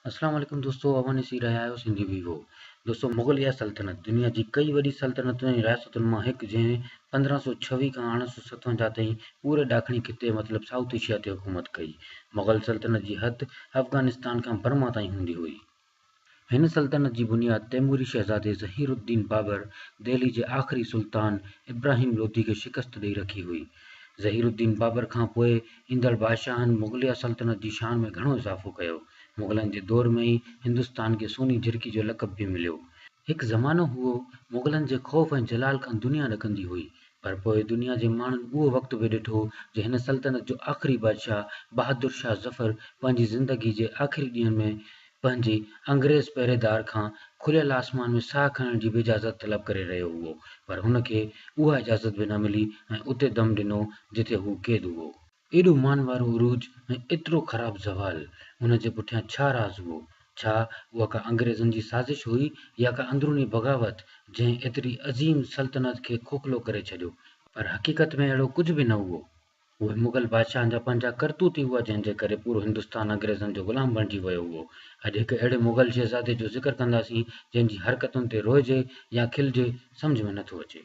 اسلام عليڪم دوستو اوهان ڏسي رهيا آهيو سنڌي ويوو دوستو مغليه سلطنت دنيا جي ڪئي وڏي سلطنتن ۽ رياستن مان هڪ جنهن 1526 کان 1857 تائين پوري ڏاکڻي خطي مطلب سائوٿ ايشيا تي حڪومت ڪئي. مغل سلطنت جي حد افغانستان کان برما تائين هوندي هئي. هن سلطنت جي بنياد تيموري شهزادي ظهير الدين بابر دهلي جي آخري سلطان ابراهيم لوڌي کي شڪست ڏئي رکي هئي. ظهير الدين بابر کان پوء ايندڙ بادشاهن مغليه سلطنت جي شان ۾ گهڻو اضافو ڪيو. مغلن جي دور ۾ ئي هندستان کي سوني جهرڪي جو لقب به مليو. هڪ زمانو هئو، مغلن جي خوف ۽ جلال کان دنيا ڏڪندي هئي، پر پوء دنيا جي ماڻهن اهو وقت به ڏٺو جو هن سلطنت جو آخري بادشاهه بهادر شاهه ظفر پنهنجي زندگي جي آخري ڏينهن ۾ پنهنجي انگريز پهريدار کان کليل آسمان ۾ ساهه کڻڻ جي به اجازت طلب ڪري رهيو هئو، پر هن کي اها اجازت به نه ملي ۽ اتي دم ڏنو جتي هو قيد هئو. ايڏو مان وارو عروج ۽ ايترو خراب زوال، ان جي پٺيان ڇا راز هئو؟ ڇا اها ڪا انگريزن جي سازش هئي يا ڪا اندروني بغاوت، جنهن ايتري عظيم سلطنت کي کوکلو ڪري ڇڏيو؟ پر حقيقت ۾ اهڙو ڪجهه به نه هئو. اهي مغل بادشاهن جا پنهنجا ڪرتوت ئي هئا جنهن جي ڪري پورو هندستان انگريزن جو غلام بڻجي ويو هئو. اڄ هڪ اهڙي مغل شهزادي جو ذڪر ڪنداسين جنهن جي حرڪتن تي روئجي يا کلجي سمجهه ۾ نٿو اچي.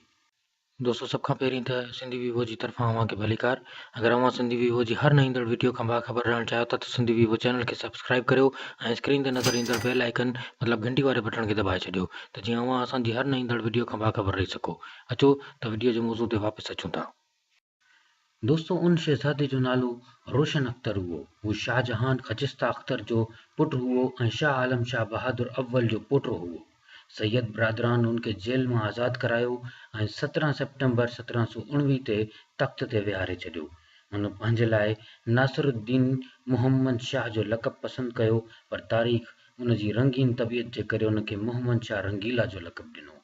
دوستو سڀ کان پهرين ته سنڌي ويوو جي طرفان اوهان کي ڀليڪار. اگر اوهان سنڌي ويوو جي هر نه ايندڙ وڊيو کان باخبر رهڻ چاهيو ٿا ته سنڌي ويوو چينل کي سبسڪرائيب ڪريو ۽ اسڪرين تي نظر ايندڙ بيل آئيڪن مطلب گهنٽي واري بٽڻ کي دٻائي ڇڏيو ته جيئن اوهان اسان جي هر نه ايندڙ وڊيو کان باخبر رهي سگهو. اچو ته وڊيو جي موضوع تي واپس اچون ٿا. دوستو ان شهزادي جو نالو روشن اختر هئو. هو شاهجهان خجسته اختر جو پٽ هئو ۽ شاهه عالم شاهه بهادر اول جو پوٽو هئو. سيد برادران ان کي جيل مان آزاد ڪرايو ۽ 17 سيپٽمبر 1719 تي تخت تي ويهاري ڇڏيو. هن پنهنجي لاء ناصر الدين محمد شاهه جو لقب پسند ڪيو پر تاريخ ان جي رنگين طبيعت جي ڪري ان کي محمد شاهه رنگيلا جو لقب ڏنو.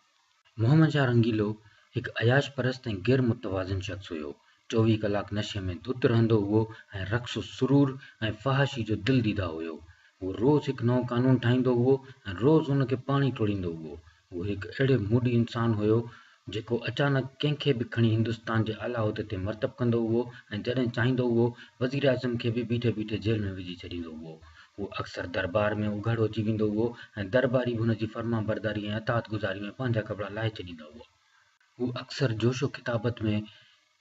محمد شاهه رنگيلو هڪ عياش پرست ۽ غير متوازن شخص هيو. 24 ڪلاڪ نشي ۾ ڌت رهندو هئو ۽ رقص و سرور ۽ فحاشي جو دلديده هيو. هو روز هڪ نئون قانون ٺاهيندو هئو ۽ روز ان کي پاڻ ئي ٽوڙيندو هئو. هو هڪ اهڙي موڊي انسان هيو جيڪو اچانڪ ڪنهن کي به کڻي هندستان جي اعليٰ عهدي تي مرتب ڪندو هئو ۽ جڏهن چاهيندو هئو وزيراعظم کي به بيٺي بيٺي جيل ۾ وجهي ڇڏيندو هئو. هو اڪثر دربار ۾ اگهاڙو اچي ويندو هئو ۽ درباري به هن جي فرمانبرداري ۽ اطاعت گذاري ۾ پنهنجا ڪپڙا لاهي ڇڏيندا هئا. هو اڪثر جوش و خطابت ۾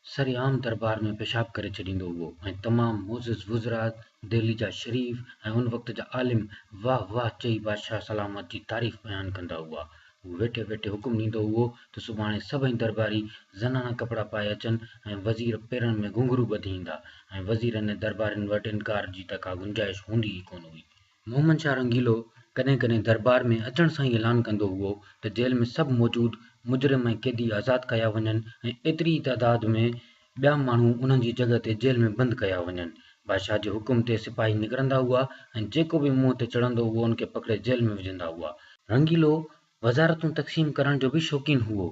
سرعام دربار ۾ پيشاب ڪري ڇڏيندو هئو ۽ تمام معزز وزراء، دهلي جا شريف ۽ ان وقت جا عالم واهه واهه چئي بادشاهه سلامت جي تعريف بيان ڪندا هئا. هو ويٺي ويٺي حڪم ڏيندو هئو ته سڀاڻي سڀئي درباري زنانا ڪپڙا پائي اچن ۽ وزير پيرن ۾ گهنگهرو ٻڌي ايندا ۽ وزيرن ۽ دربارين وٽ انڪار جي ته ڪا گنجائش هوندي ئي ڪونه هئي. محمد شاهه رنگيلو ڪڏهن ڪڏهن دربار ۾ اچڻ سان ئي اعلان ڪندو هئو ته جيل ۾ سڀ موجود مجرم ۽ قيدي آزاد ڪيا وڃن ۽ ايتري ئي تعداد ۾ ٻيا ماڻهو انهن جي جڳهه تي جيل ۾ بند ڪيا وڃن. بادشاهه جي حڪم تي سپاهي نڪرندا هئا ۽ جيڪو به منهن تي چڙهندو هئو ان کي پڪڙي جيل ۾ وجهندا هئا. رنگيلو وزارتون تقسيم ڪرڻ جو به شوقين هئو.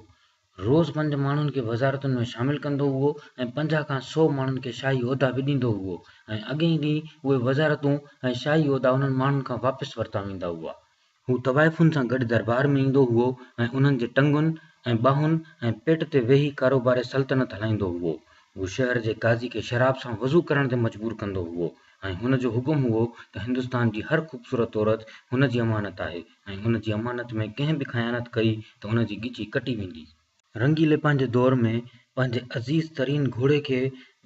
روز پنج ماڻهن کي وزارتن ۾ شامل ڪندو هئو ۽ 50 کان 100 ماڻهن کي شاهي عهدا به ڏيندو هئو ۽ اڳئين ئي ڏينهن اهي وزارتون ۽ شاهي عهدا انهن ماڻهن کان واپس ورتا ويندا هئا. هو طوائفن سان گڏ دربار ۾ ايندو هئو ۽ انهن جي ٽنگن ۽ ٻانهن ۽ پيٽ تي ويهي ڪاروبار سلطنت هلائيندو هئو. هو شهر جي قاضي کي شراب سان وضو ڪرڻ تي مجبور ڪندو هئو ۽ هن جو حڪم هئو ته هندستان جي هر خوبصورت عورت هن جي امانت آهي ۽ ان جي امانت ۾ ڪنهن به خيانت ڪئي ته ان جي ڳچي ڪٽي ويندي. رنگيلي پنهنجي دور ۾ پنهنجي عزيز ترين گهوڙي کي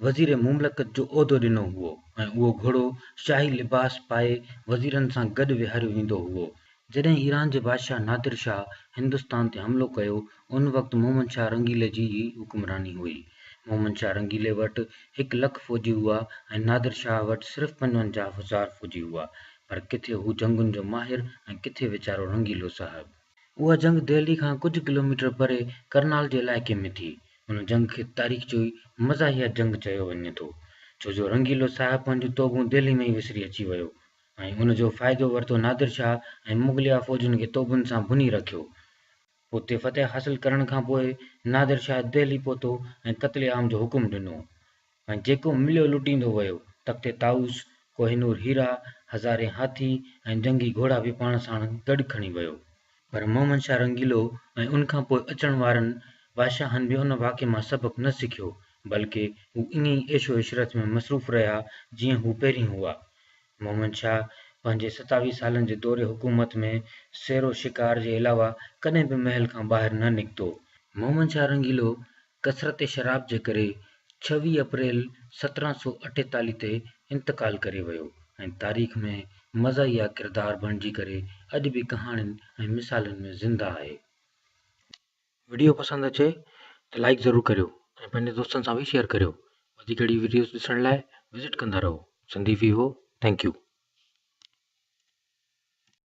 وزير مملڪت جو عهدو ڏنو هئو ۽ اهو گهوڙو شاهي لباس پائي وزيرن سان گڏ ويهاريو ويندو هئو. جڏهن ايران جي بادشاهه نادر شاهه هندستان تي حملو ڪيو، ان وقت محمد شاهه رنگيلي جي ئي حڪمراني هئي. محمد شاهه رنگيلي وٽ هڪ لک فوجي هئا ۽ نادر شاهه وٽ صرف 55 هزار فوجي هئا. پر ڪٿي هو جنگن جو ماهر ۽ ڪٿي ويچارو رنگيلو صاحب. اها جنگ دهلي کان ڪجهه ڪلوميٽر پري ڪرنال جي علائقي ۾ ٿي. ان جنگ کي تاريخ جو ئي مزاحيه جنگ چيو وڃي ٿو، ڇو جو رنگيلو صاحب پنهنجون توبون دهلي ۾ ئي وسري اچي ويو ۽ ان جو فائدو ورتو نادر شاهه ۽ مغليه فوجن کي توبن سان ڀني رکيو. اتي فتح حاصل ڪرڻ کان پوء نادر شاهه دهلي پهتو ۽ قتل عام جو حڪم ڏنو. ۽ جيڪو مليو لٽيندو ويو. تخت طائوس، ڪوهنور هيرا، هزارين هاٿي ۽ جنگي گهوڙا به پاڻ ساڻ گڏ کڻي ويو. پر محمد شاهه رنگيلو ۽ ان کان پوء اچڻ وارن بادشاهن به ان واقعي مان سبق نه سکيو، بلڪه هو ائين ئي عيش و عشرت ۾ مصروف رهيا جيئن هو پهرين هئا. محمد شاهه پنهنجي 27 سالن جي دور حڪومت ۾ سير و شڪار جي علاوه ڪڏهن به محل کان ٻاهر نه نڪتو. محمد شاهه رنگيلو ڪثرت شراب جي ڪري 26 اپريل 1748 تي انتقال ڪري ويو ۽ تاريخ ۾ مزاحيه ڪردار بڻجي ڪري اڄ به ڪهاڻين ۽ مثالن ۾ زنده آهي. وڊيو پسند اچي ته لائيڪ ضرور ڪريو ۽ پنهنجي دوستن سان به شيئر ڪريو. وڌيڪ اهڙي وڊيوز ڏسڻ لاء وزٽ ڪندا رهو سنڌي ويوو thank you.